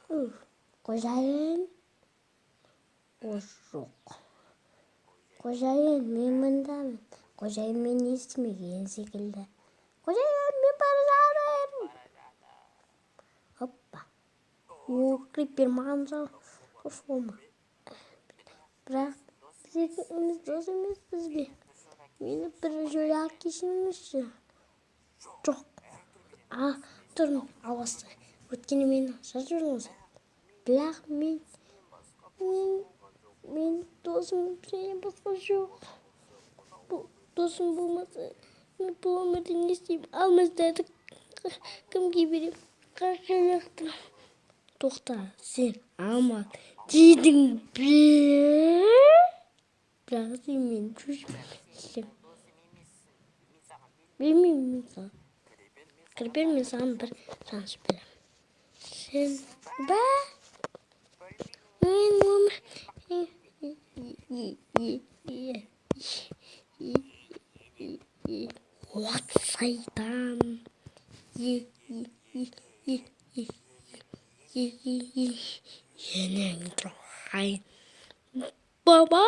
Қожайын. О, жоқ. Қожайын, мен мындамын. Қожайын мені естімеген секілді. Қожайын, мен бара жатырмын. Оппа. О, крипер маған қосылма. Бірақ біз екеуміз дос емеспіз бе? Мені бір жолы кешіріңізші. Жоқ. А, тұрмын, албасты. Өйткені мені жазып жібердіңіз. Бірақ мен досым сенен басқа жоқ. Бұл досым болмаса, мен бұл өмірде не істеймін? Алмаздарды кімге беремін? Қашан лақтырамын? Тоқта, сен алма дедің бе? Бірақ сен мені шошытпайсың. Бермеймін мен саған. Крипер, мен саған бір шанс беремін. Сен ба? Мен өмір Вот сайтан. Енең тұрғай. Баба.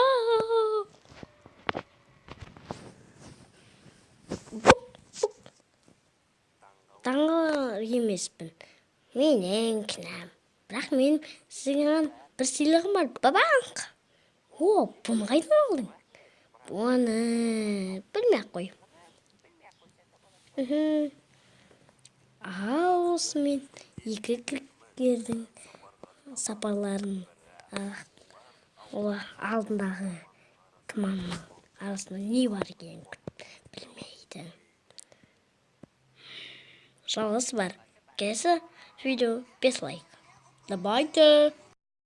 Таңғы емеспін. Менің кінәм. Бірақ мен саған бір сыйлығым бар. Бабаңқ. О, бұны қайдан алдың? Бұны білмей-ақ қой. Ал осымен екі кіріктердің сапарларын алдындағы тұманның арасында не бар екенін білмейді. Жалғыз бар. Келесі видео 5 лайк. Давайте.